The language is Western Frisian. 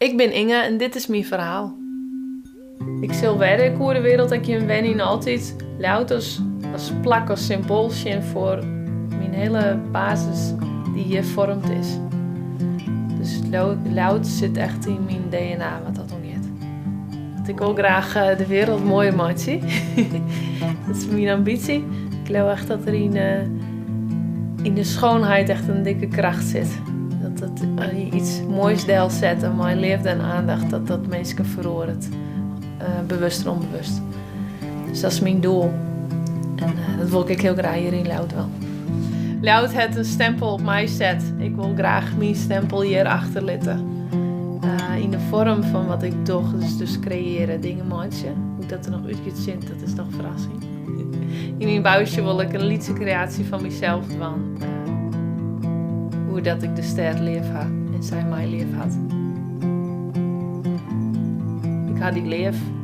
Ik bin Inge en dit is myn ferhaal. Ik sil wer ik oer de wereld ek jin wenjen altyd Ljouwert as, as plak, as symboal sjen foar myn hiele basis dy't hjir foarmd is. Dus Ljouwert sit echt yn myn DNA wat dat oangiet. Want ik wol graach eh, de wereld moaier meitsje. Dat is myn ambysje. Ik leau echt dat der yn, eh, yn de schoonheid echt in dikke kracht sit. Dat dat as je iets moais delsette mei leafde en aandacht, dat dat minsken feroaret. Eh, bewust en ûnbewust. Dus dat is myn doel. En eh, dat wol ik ek hiel graach hjir yn Ljouwert dwaan. Ljouwert hat in stempel op my set. Ik wol graach myn stempel hjir achterlitte. Uh, yn de foarm fan wat ik doch, dus, dus kreëarje, dingen meitsje. Hoe't dat der noch út giet sjen, dat is noch ferrassing. Yn myn bousje wol ik in lytse kreaasje fan mysels dwaan. Uh, oer dat ik de stêd leaf ha en sy my leaf hat. Ik ha dy leaf.